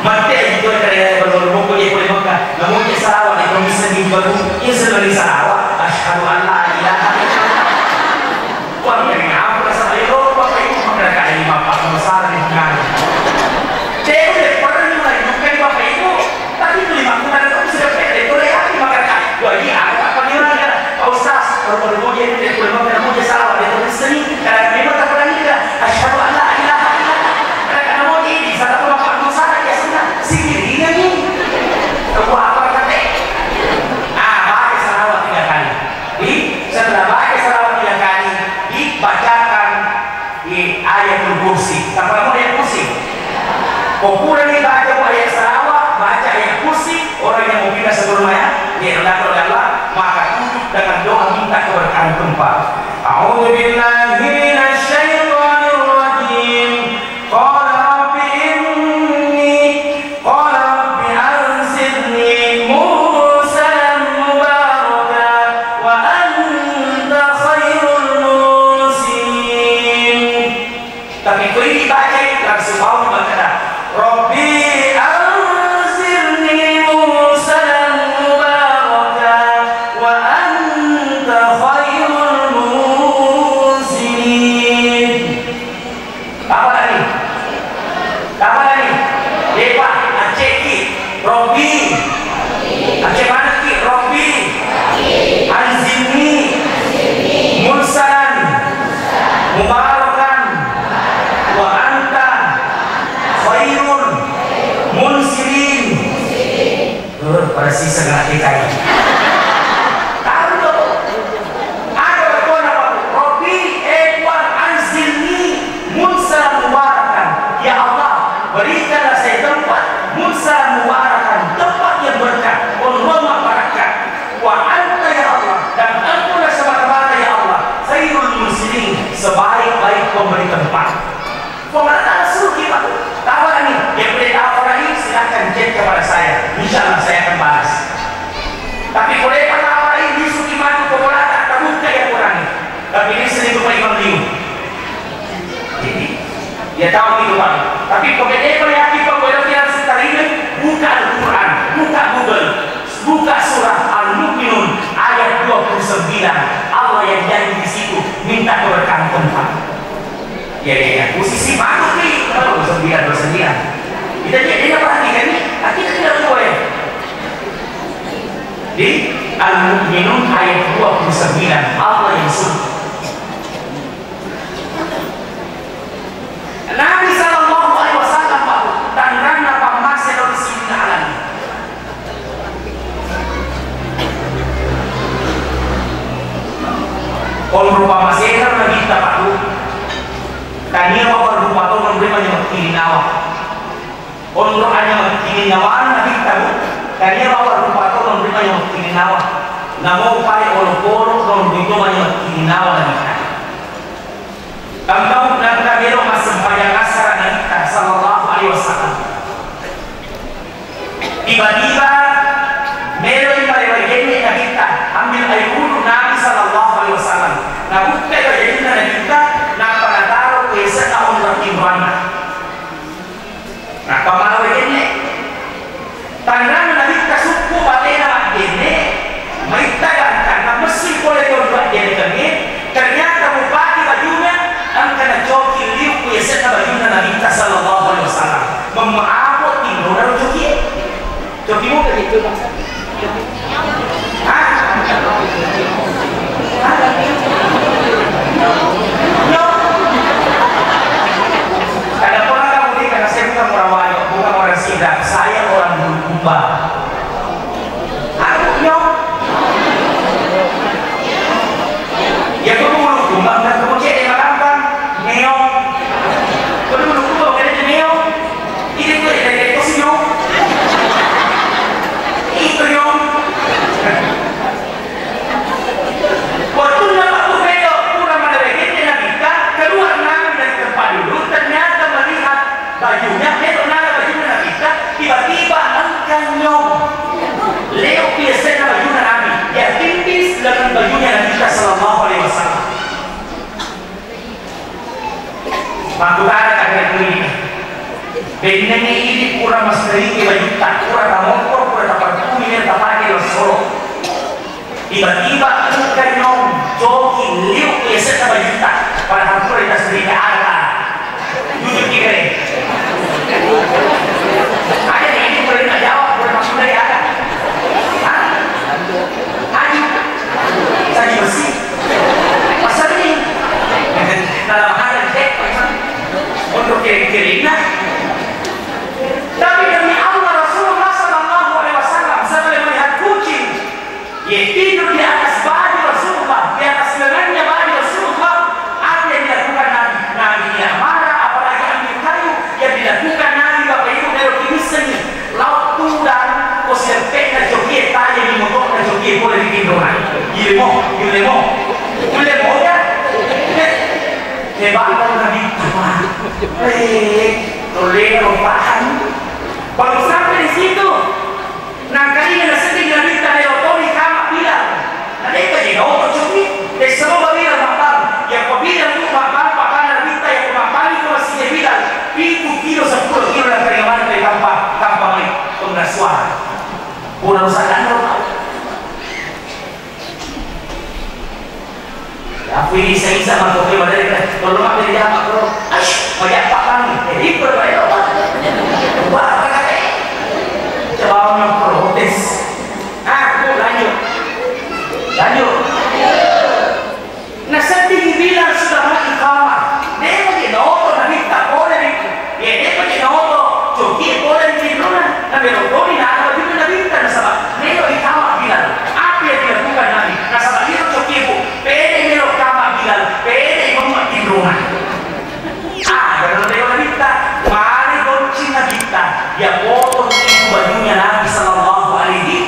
Mate haji tu, kare ya, baru, baru, baru, baru, baru, namun salawat, itu bisa di baru, iya, salawat, asyhadu an la ilaha illallah. Wah, iya, ngapa rasa ayo, Bapak Ibu, masyarakat ini, Bapak, besar di Bengkulu. Saya udah pernah mulai bukan Bapak Ibu, tapi itu lima bulan itu sudah pede, boleh hati masyarakat. Wah, iya, apa, apa dia orang kata, Pak Ustaz, kalau mau dia, dia boleh makan, mau dia salah, dia tulis seni, karena dia mah tak pernah nikah. Asyhadu an la ilaha illallah. Karena mau dia, di sana tuh Bapak Musa, dia senang, sendirinya nih. Tahu apa kata? Ah, pakai salawat tiga kali. Di, setelah baca salawat tiga kali, dibacakan, eh, Ayatul Kursi. Tappa mau Ayatul Kursi? Ko purani baca ayat salawat, baca Ayatul Kursi, orang yang mau pindah sebelum ayat, dia datang oleh Allah, maka tutup dengan doa minta keberkahan tempat. A'udzu billahi minasy syaithanir rajim. Qala rabbi inni Qala rabbi anzilni munzalan mubarakan wa anta khairul munzilin. Tapi ko ini baca langsung mau makkeda, Rabbi anzilni munzalan mubarakan wa anta khairul munzilin. Apa lagi? Apa lagi? Depa, aceki, Robbi. Acek manaki, Robbi. Anzilni. Munzalan. Mubarakan. Wa anta. Khairul. Munzilin. Eh, pada sisa kena kita ini. Tahu dong. Ada berdoa apa? Rabbi, eh, Tuhan, anzilni munzalan mubarakan. Ya Allah, berikanlah saya tempat munzalan mubarakan, tempat yang berkah, penuh rahmat barakat. Wa anta ya Allah, dan engkaulah semata-mata ya Allah, khairul munzilin, sebaik-baik pemberi tempat. Pemerintah suruh kita tawaran nih, yang boleh tawaran ini silahkan chat kepada saya, insya Allah saya akan balas. Tapi boleh tawaran ini suruh kita tuh pemerintah terbuka ya kurang. Tapi ini sering lupa Imam Liu. Jadi, ya tahu gitu, Pak. Tapi pokoknya, Pak, yakin, Pak, boleh kita langsung terima, buka Al-Quran, buka Google, buka surah Al-Mu'minun ayat dua puluh sembilan. Allah yang janji di situ, minta keberkahan tempat. Ya, ya, ya. Posisi bagus nih. Oh, sembilan dua sembilan. Kita dia, dia perhatikan nih. Ah, kita tidak tahu ya. Di, Al-Mu'minun ayat dua puluh sembilan, Allah yang sebut. Nabi sallallahu alaihi wasallam, Pak, tanranna pammase lao ri sininna alam. Onro pammasena Nabitta, Pak, tania bawang rupa tau nonroi manyameng kininnawa. Onro anyameng kininnawana Nabitta, Bu, tania bawang rupa tau nonroi manyameng kininnawa. Namo pale olokolo nonroi to manyameng kininnawa Nabitta. Engka, Bu, engka melo massempajang asara Nabitta sallallahu alaihi wasallam. Tiba-tiba meloi malewaigenne Nabitta, ambil air wudhu Nabi sallallahu alaihi wasallam. Nabukkai wajinna Nabitta, nappa nataro ku yasenna onrong tinroanna. Nappa malewaigenne. Tanranna Nabitta sukku batena maggenne, maitta gangkanna, messui pole ri onrong ajjalekengnge, ternyata mupake bajuna, engka nacoki liu ku yasenna bajunna Nabitta sallallahu alaihi wasallam. Memmaabo tinrona ro cokie. Coki moga itu bangsa? Hah? Hah? Nyok. Kada pernah kamu nikah, saya bukan orang Wajo, bukan orang Sidrap, saya orang Bulukumba. Aku nyok. Ya, aku Bulukumba, bukan kamu cek dia gampang. Meong. Aku Bulukumba, bukan itu meong. Ini tuh, ini tuh, itu, nyok. Wettunna Pak Ubedo pura malewaigenne Nabitta, keluar Nabi dari tempat duduk, ternyata melihat bajunya, melo nala bajunna Nabitta, tiba-tiba engka nyong. Leo ku yasenna bajunna Nabi, ya tipis dengan bajunya Nabitta sallallahu alaihi wasallam. Makkutana ka ri idi. Bennengngi idi pura masteriki bajutta, pura tamokkoro, pura taparfumi, tapake lo solo. Tiba-tiba engka nyong coki liu ku yasenna bajutta, padahal pura tasteriki, ada. Jujur ki kere. Ada nih, ini pura najawab, pura maksudnya ada. Hah? Aju. Saji besi. Pasal ini. Dalam hal cek, untuk kiring-kiringnya. Tapi demi Allah, Rasulullah sallallahu alaihi wasallam, setelah melihat kucing, ia tidur di atas baju Rasulullah, di atas lengannya baju Rasulullah, apa yang dilakukan Nabi? Nabi tidak marah, apalagi ambil kayu. Yang dilakukan Nabi, Bapak Ibu, kalau dimissengi, lao tudang, ko sileppe'na cokie, tajani moto'na cokie, pole ri tinrona. Ilmo, ilmo. Ilmo ya. Hebat Nabi. Eh, tolena lo tahan. Baru sampai di situ, nangkalinga nasedding Nabitta melo toni kama Bilal. Nadekka je naoto coki, tessaloba Bilal mabbang. Yakko Bilal tu mabbang, papana Nabitta, yakko mabbangi ko masigi Bilal, pitu kilo, seppulo kilo nangkalinga maneng ri tampa, tampa mai pengasuhan. Pura usaha tau. Aku ini isa-isa mangkopi madari, tolong ambil jamak, bro. Aish, banyak pak kami. Jadi berbaik apa? Wah, kakak. Coba orang protes. Ah, aku lanjut. Lanjut. Nasedding Bilal sudah mau iqamah. Demo je naoto Nabitta pole ri, ye, demo je naoto coki pole ri tinrona. Namelo toni nala bajunna Nabitta nasaba melo iqamah Bilal. Apa yang dilakukan Nabi? Nasaba iro coki, Bu, pede melo iqamah Bilal, pede imamma tinrona. Ah, dalam dewa Nabitta, mari goncing Nabitta, ya potong itu bajunya Nabi sallallahu alaihi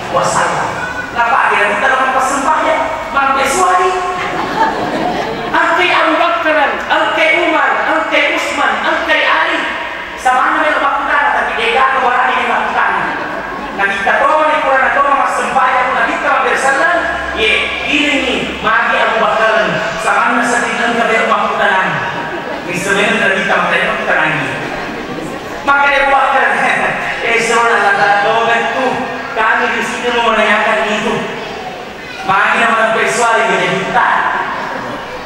wasallam. Napake Nabitta dalam persembahyang, mampe suari. Engkai Abu Bakar, engkai Umar, engkai Usman, engkai Ali. Samanna melo makkutana, tapi degaga barani melo makkutana. Nabitta tomani purana toma massempajang, Nabitta mabbere selleng, ye, ilengngi magi Abu Bakar, samanna sedding engka melo makkutana. Misalnya Nabitta makkeda makkutanangi. Makkeda Abu Bakar, eh, sona lata doga tu, kami di sini mau menanyakan itu. Magi na malempe suari baja dutta.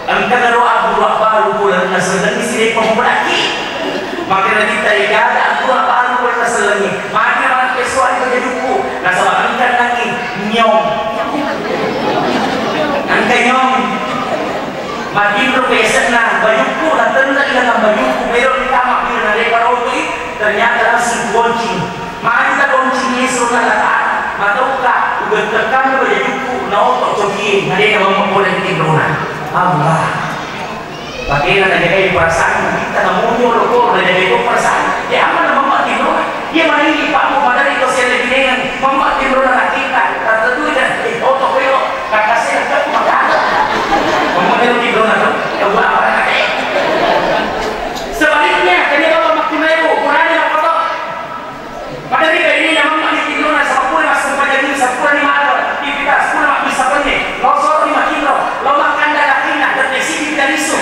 Engka naro abburu abbaru pole nasellengi sidepa mupedakki. Makkeda Nabitta, degaga abburu abbaru pole nasellengi. Magi na malempe suari baja dukku. Nasaba engka nangi nyong. Matinro ko yasenna bajukku, natenna ilalang bajukku, melo ni tama pira na depa rotoi, ternyata langsung kuboncing. Magi taboncing Yesu na lata, matauka, ugettekkan bajukku, naoto cokie, na dena mamma pole tinrona. Allah. Pakena najagai perasaan, kita namunyo loko, najagai to perasaan. Ya, amma na mamma tinrona. Iya, manengngi Pak, maderri to sialle binengang, mamma tinrona nakita, tata tu ida, eh, oto koyo, kakase, kakku, maka. Mamma tinro tinrona to, ya, gua apa, kakak, eh. Sebaliknya, kanya bapak makkunai, bu, kurangnya apa to? Maderri bainena mamma tinrona, sapura massempajang, sapura ni mala, aktivitas, sapura mabbissa penne, lo soro ni matinro, lo makkanda lakinna, tette sidi tidak lisu.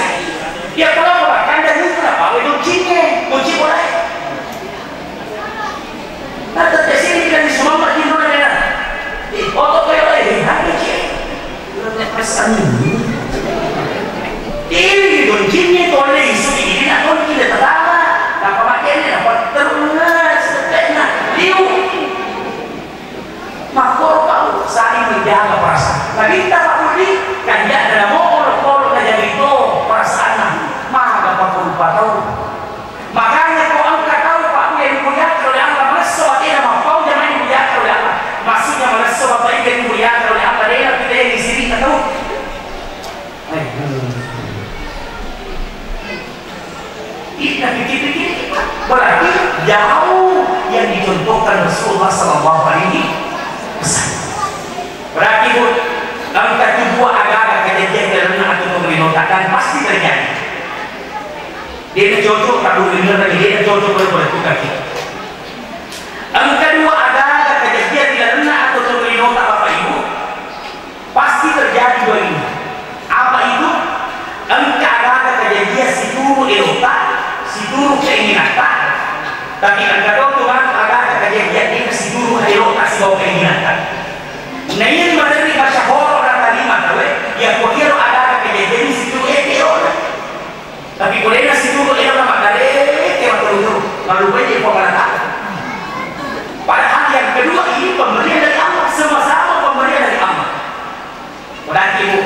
Iya, kalau makkanda itu, apa, we, kuncinya, kunci boleh. Natta tesini kan semua tinro na. Eh, oto koyo, eh, hati cek. Perasaan ini. Ini kuncinya tole isu ini nak kunci de tetama. Napa makanya napa terus setetna liu. Makkoro Paulus saling menjaga perasaan. Nabitta Paulus di kanjak dalam olok-olok na jadi to perasaan. Maka Paulus patau. Makanya ko engka tau, Pak, yang dimuliakan oleh Allah, malesso batena mappau jamaah dimuliakan oleh Allah. Maksudnya malesso batena dimuliakan oleh Allah, dena kita yang disini tahu. Eh, hmm. Kita pikir-pikir, berarti jauh yang dicontohkan Rasulullah sallallahu alaihi wasallam. Berarti, Bu, engka tu dua aga-aga kejadian dalam atau pemerintah dan pasti terjadi. Dena cocok, tak boleh bener lagi, dena cocok, boleh, boleh tukar kita. Engka dua aga-aga kejadian di dalamna atau tonrino ta Bapak Ibu, pasti terjadi dua ini. Apa itu? Engka aga-aga kejadian situru elota, situru keinginanta. Tapi engka to tu aga-aga kejadian dena situru elota sibawa keinginanta. Nah, ini materi masyahoro dan kalimat, we, ya, kira aga-aga kejadian situru elota. Tapi purana situru ero na maddare, ke matteru-teru, lalu baik dia pemerataan. Padahal yang kedua ini pemberian dari Allah, sama-sama pemberian dari Allah. Berarti, Bu,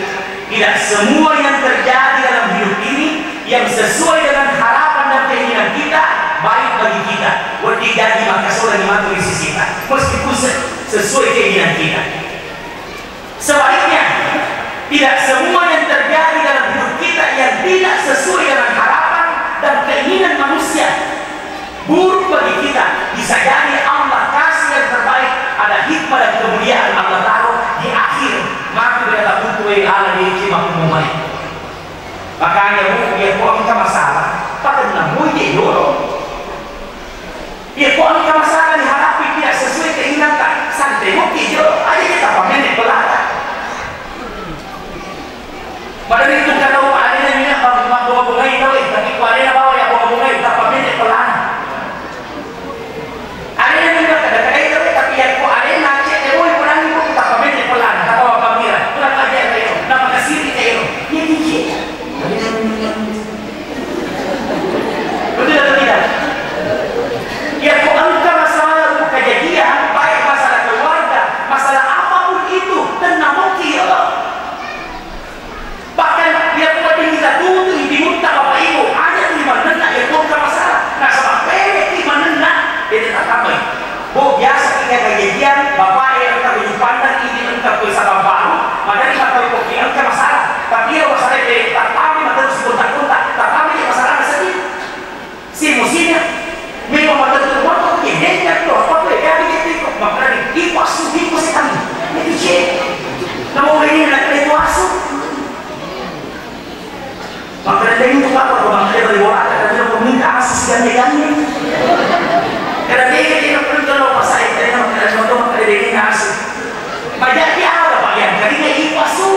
tidak semua yang terjadi dalam hidup ini yang sesuai dengan harapan dan keinginan kita baik bagi kita. Wedding jadi maka seorang yang di sisi kita, meskipun se-, sesuai keinginan kita. Sebaliknya, tidak semua yang terjadi dalam hidup kita yang tidak sesuai dengan harapan dan keinginan manusia buruk bagi kita. Bisa jadi Allah kasih yang terbaik, ada hikmah dan kemuliaan Allah taruh di akhir. Maka kita tak butuh Allah di hikmah umumnya. Makanya, Bu, ya, ko engka masalah, patenna mui je dulu. Ya, ko engka masalah dihadapi tidak sesuai keinginan ta, santai mukki jo, aja kita pamene pelata. Pada itu kata alena minyak bunga-bungai tau, eh, tapi ko alena bawa ya bunga-bungai, tak pamene pelana. Alena ni makkeda-kedai tau, tapi yakko alena cedde moi perangi ko tappa menne pelana, tappa mappammira, pura pajai kairo, namakasiri kairo. Iya tiji. Betul atau tidak? Yakko engka masalah kejadian, baik masalah keluarga, masalah apapun itu, tenang, oke, ya Allah. Bahkan, iya ko wedding kita tutu i timutta, Bapak Ibu, aja tu mannenna iya ko engka masalah. Nasaba pede ki mannenna, pede tatamai. Bo, biasa kita kejadian, Bapak e engka baju pandang, ini engka ko sabab baru, madari mata ko ki engka masalah. Tapi iya masalah pede tatamai, mata si kontak-kontak, tatamai iya masalah sedih. Simu-simu, memang matentu moto, ya, dengka tu, apa tu, ya, kami gitu, itu, makanya di, di pasu, di pasu kami. Itu, cek. Nama orang ini nak kena itu asu. Makanya dia itu apa, kalau makanya dari bola, kata dia, "Aku minta asu segande-gande." Karena dia, dia nak perlu kalau pas saya, dia nak, dia nak, dia nak, dia nak asu. Banyak dia ada, Pak, yang tadi dia itu asu.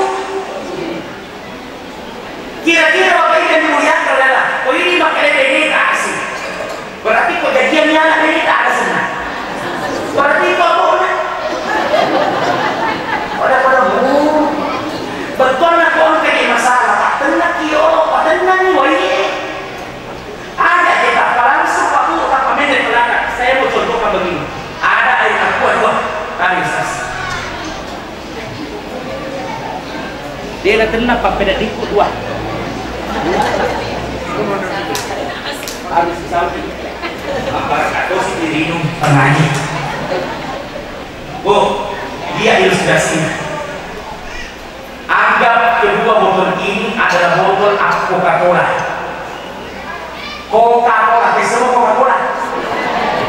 Kira-kira Bapak Ibu yang dimuliakan adalah, oh, ini makanya beneta asu. Berarti kejadiannya anak beneta ada senang. Berarti itu abona. Pada-pada, oh, betul nak kau angkat masalah, Pak. Tenang, kio, Pak. Tenang, woi. Ada kita langsung, Pak, Bu, tanpa mendek belakang. Saya mau contohkan begini. Ada air aqua dua. Kami saksi. Dena tenna pappedaddikku dua. Harus disamping. Mabaraka tosi dirinung pengaji. Bu, dia ilustrasinya. Anggap kedua botol ini adalah botol Coca-Cola. Coca-Cola, teh semua Coca-Cola.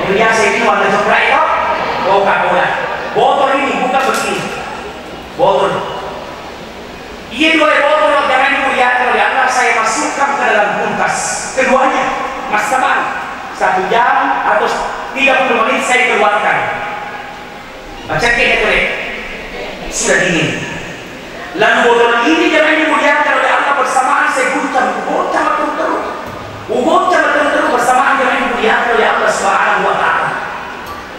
Yang biasa ini warna coklat itu, Coca-Cola. Botol ini bukan begini. Botol. Iya dua botol yang dimuliakan oleh Allah, saya masukkan ke dalam kulkas. Keduanya, masaman. Satu jam atau tiga puluh menit saya keluarkan. Baca ke, sudah dingin. Lalu botol ini, jamaah yang dimuliakan oleh Allah, bersamaan saya guncang, guncang terus-terus. Guncang terus-terus bersamaan, jamaah yang dimuliakan oleh Allah Subhanahu wa Ta'ala.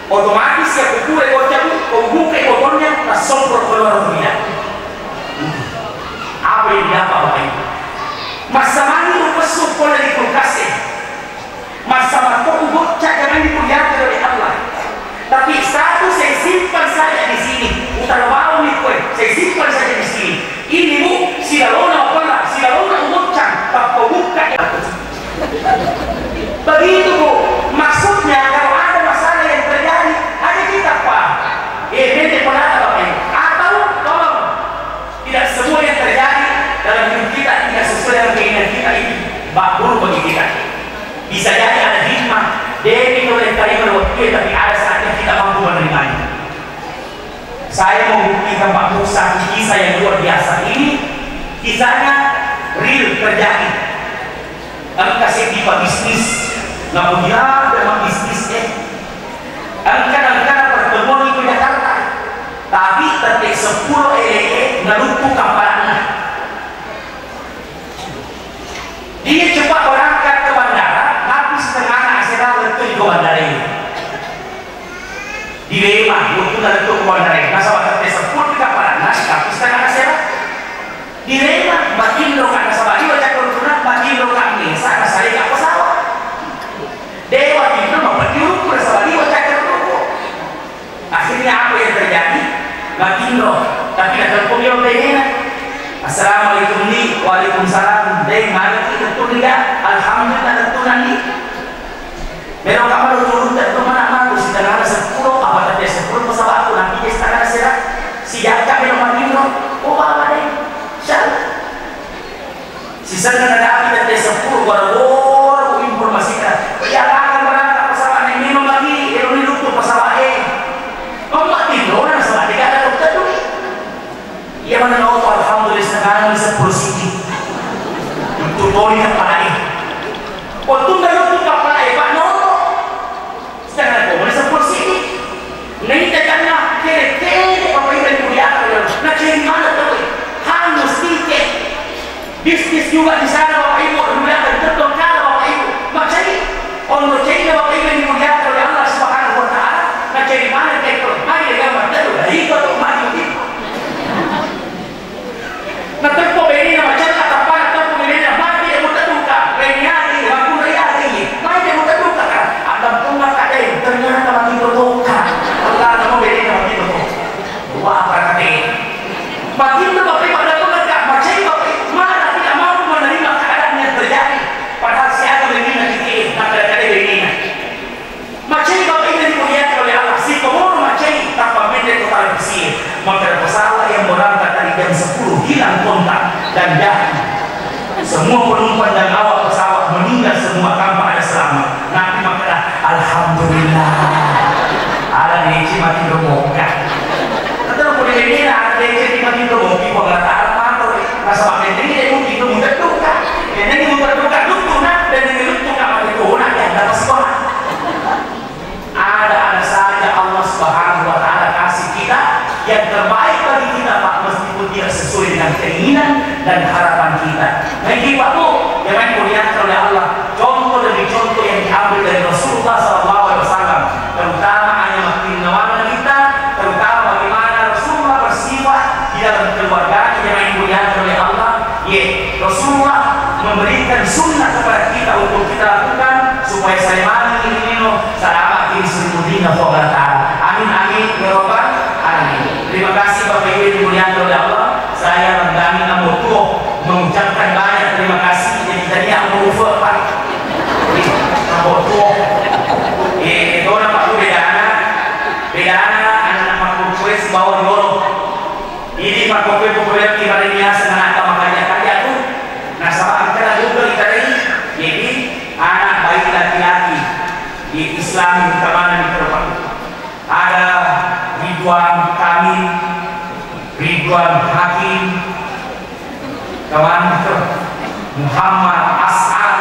Otomatis ya kupure guncang, kau buka botolnya, tak semprot keluar minyak. Apa yang didapat, Bapak Ibu? Masamangi upessu pole di kulkas. Masa matoku bocca, jangan dimuliakan oleh Allah. Tapi satu saya simpan saja di sini. Utara bawang nih kue, saya simpan saja di sini. Ini, Bu, silalona apa lah? Silalona bocca, tappa buka ya. Begitu, Bu. Maksudnya kalau ada masalah yang terjadi, ada kita, Pak. Eh, pendek penata, Bapak Ibu. Atau tolong, tidak semua yang terjadi dalam hidup kita tidak sesuai dengan keinginan kita, itu bak buruk bagi kita. Bisa jadi ada hikmah, demi oleh terima waktu, tapi ada saatnya kita mampu menerimanya. Saya mau buktikan, Pak, satu kisah yang luar biasa. Ini kisahnya real terjadi. Engka seddi pabisnis, namudiang mabisnis, eh. Engka, engka pertemuan di Jakarta. Tapi tette seppulo ele e naluttu kappalanna. Dia cepat berangkat ke bandara, tapi setengah asera lettu di bandara ini. Dilema, wettunna lettu ko bandarae. Nasaba tette seppulo kappalanna, tapi setengah asera. Dilema, matinro ka nasaba liwa cakkarutuna, matinro ka mesa, nasalai ka pesawat. Dewa tinro mapeddi ulukku nasaba liwa cakkarutu. Akhirnya apa yang terjadi? Matinro, tapi natelepon dia benena. Assalamualaikum, Ni. Waalaikumsalam. Deng, mana ki, lettu ni, ya? Alhamdulillah, lettu na, Ni. Melo kamma lo turun tette mana matu, sitengana seppulo, apa tette seppulo pesawatku, nanti dia setengah sera. Sijakka melo matinro. Oh, apa deh? Insyaallah. Sisenna nadapi tette seppulo, boro-boro informasikan. Iya, akan berangkat pesawat ni, memang lagi, eh, ini luttu pesawat, eh. Memang tinro, nasaba de gaga tette dui. Iya, mana noto, alhamdulillah, sekarang seppulo siti. Untuk toli kapalae. Waktu nggak luttu kapalae, Pak, noto. Sedangkan kau boleh seppulo siti. Naita janna kere-kere, Bapak Ibu yang dimuliakan oleh Allah. Nah, dari mana tahu? Hangus tiket. Bisnis juga di sana, Bapak Ibu, dimuliakan, tetap kalah, Bapak Ibu. Macai, onro Cina, Bapak Ibu yang dimuliakan oleh Allah Subhanahu wa Ta'ala, macai mana kita itu? Mari dengan mata itu, dari itu atau maju itu. Nateppo benena, macai, atau apa, nateppo benena, mati dia muter buka, reniati, ragu reniati, mati dia muter buka, kan? Ada pun maka deh, ternyata mati berbuka. Allah, kamu benena, mati berbuka. Wah, berarti. Baginda Bapak Ibu, ada pun nggak macai, Bapak Ibu, mana tidak mampu menerima keadaan yang terjadi. Padahal siaga benina dikit, maka ada benina. Macai, Bapak Ibu yang dimuliakan oleh Allah, si pemoro macai, tanpa mendek kota Mesir. Maka pesawat yang berangkat tadi jam sepuluh hilang kontak dan jatuh. Semua penumpang dan awak pesawat meninggal semua tanpa ada selamat. Nabi makkeda, "Alhamdulillah. Ala deci mati berboka." Tetap boleh ini, ala deci mati berboka, Puang Allah Ta'ala matur. Nasaba mending dia mungkin itu mudah duka. Mending mudah duka, duka, nah, dan ini duka mati tuh, nah, yang dapat sekolah. Ada-ada saja Allah Subhanahu wa Ta'ala kasih kita yang terbaik bagi kita, Pak, meskipun tidak sesuai dengan keinginan dan harapan kita. Nah, ini, Pak, Bu, yang main muliakan oleh Allah, contoh demi contoh yang diambil dari Rasulullah sallallahu alaihi wasallam, terutama hanya makinnawana kita, terutama bagaimana Rasulullah bersifat di dalam keluarganya, yang main muliakan oleh Allah. Ye, Rasulullah memberikan sunnah kepada kita untuk kita lakukan supaya salimani ini, salama kini selimutina Allah Ta'ala. Amin, amin, ya Rabbal Alamin. Terima kasih, Bapak Ibu yang dimuliakan oleh Allah. Saya Ramdhani Ambo Tuo mengucapkan banyak terima kasih. Jadi, makkokkoe-kokkoe ki marenni aseng anakta makanja-kanja tu, nasaba engkana juga itarei, jadi anak bayi laki-laki di Islam utamana di Eropa. Ada Ridwan Kamil, Ridwan Hakim, kawan itu, Muhammad As'ad,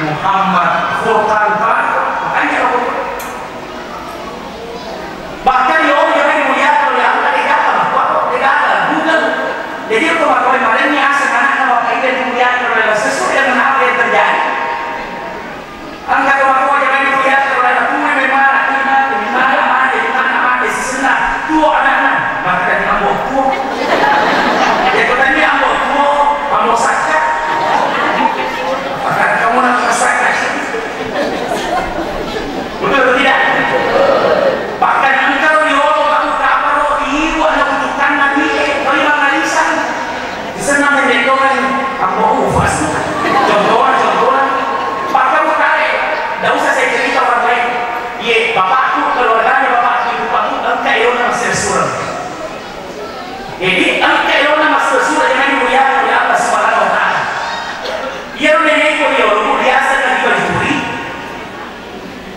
Muhammad Furqan, kawan itu, makanya aku Bahkan di orang yang dimuliakan oleh Allah, dia gagal, Pak. Dia gagal, bukan. Jadi, itu makanya kemarin ini asal anak-anak Bapak Ibu yang dimuliakan oleh Allah, sesuai dengan apa yang terjadi. Angkat orang tua yang dimuliakan oleh Allah, tua memang anak, memang anak, memang anak, sisenna, tua anak-anak, maka dia ambo tua. Ya, kau tanya ambo tua, ambo sakit. Maka kamu nak sakit. Betul atau tidak? Bahkan engkau riolo kamu kaparo riwa na butuhkan nabi e, kau yang mangalisan. Senang menjenggongan ambo ufas. Contohnya, contohnya. Bahkan mutare, tidak usah saya cerita orang lain. Ye, bapakku, keluarganya bapakku, ibu kamu, engka elona masih surang. Jadi, engka elona masih surang yang dimuliakan oleh Allah Subhanahu wa Ta'ala. Iya, nenekku riolo biasa lagi bajuri.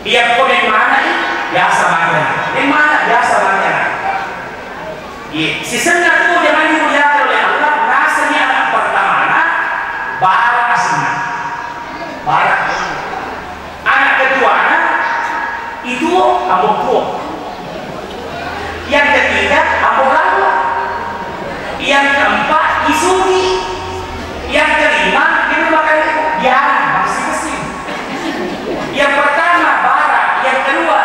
Iyakko memmanai, biasa mate. Memmana, biasa mate. Iya, sisenna tu jangan dimuliakan oleh Allah, nasengni anak pertamana, bara asenna. Bara. Anak keduana, itu ambo tuo. Yang ketiga, ambo lalo. Yang keempat, isugi. Yang kelima, dia makan dia, masih mesin. Yang pertama, bara. Yang kedua,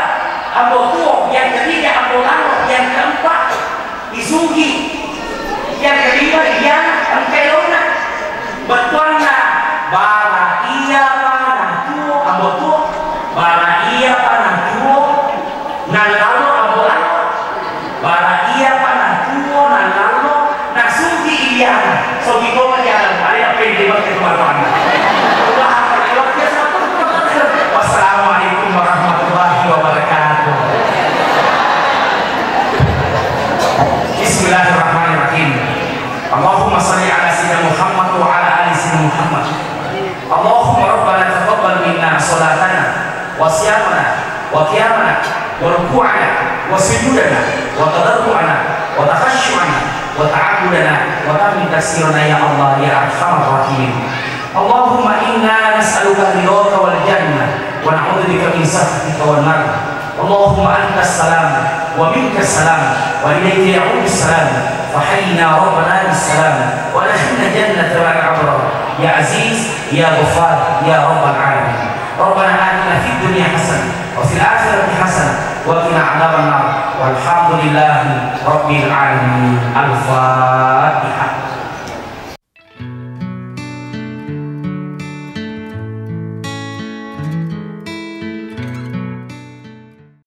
ambo tuo. Yang ketiga, ambo lalo. Yang keempat, isugi. Yang kelima, dia engka elona. Bettuanna, bara iya pana tuo, ambo tuo. Bara iya pana tuo, nalalo ambo lalo. Bara iya pana tuo, nalalo, nasugi iya. Sogi koma iya, ada pendek banget kemaluanna. Wassalamualaikum warahmatullahi wabarakatuh. Bismillahirrahmanirrahim. Allahumma salli ala sayyidina Muhammad wa ala ali sayyidina Muhammad. Allahumma rabbana taqabbal minna salatana wa siyamana wa qiyamana wa ruku'ana wa sujudana wa tadarru'ana wa takhashu'ana wa ta'abbudana wa tammin taqsirana ya Allah ya arhamar rahimin. Allahumma inna nas'aluka ridhaka wal jannah wa na'udzubika min sakhatika wan nar. Allahumma antas salam wa minkas salam wa ilaika ya'udus salam. Fa hayyina rabbana bis salam wa adkhilna jannata ma'al abrar. Ya Aziz, ya Ghaffar, ya Rabbal alamin. Rabbana atina fid dunya hasanah wa fil akhirati hasanah wa qina adzaban nar. Walhamdulillahi rabbil alamin. Al-Fatihah.